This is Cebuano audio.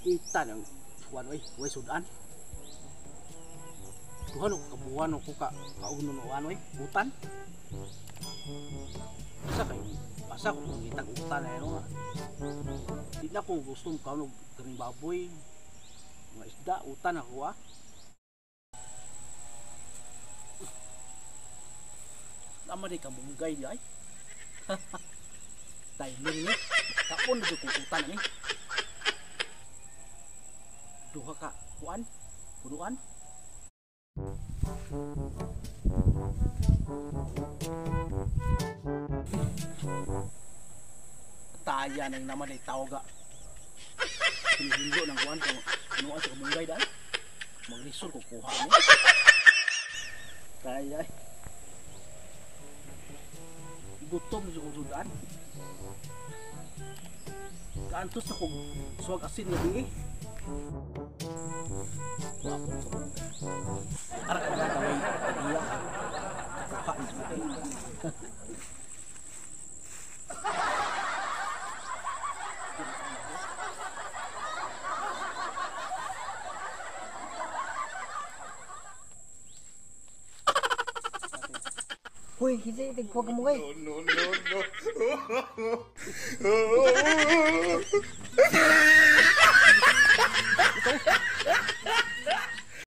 Kita ng kuan oy, way sudan. Duha no kabuan ko ka kauno no ano oy, butan. Asa kayo? Asa ko ngitag utan na ano nga. Di na ko gusto mo kaon og kaning baboy. Mga isda, utan ako ah. Tama di kamunggay di ay. Timing ni. Kaon na kung utan ni. Duha ka kuan, punuan. Taya nang naman ay tawga. Hinihindo ng kuan kung punuan sa kamunggay dai. Maglisod ko kuha ni. Taya ay. Gutom sa kong sudan. Kaantos na kong suwag asin nga di eh. Wapo ko. Ara ka na kaway tagiya. Kakuha ni sa. Uy, hindi, tigkuha ka mo kay. No, no, no.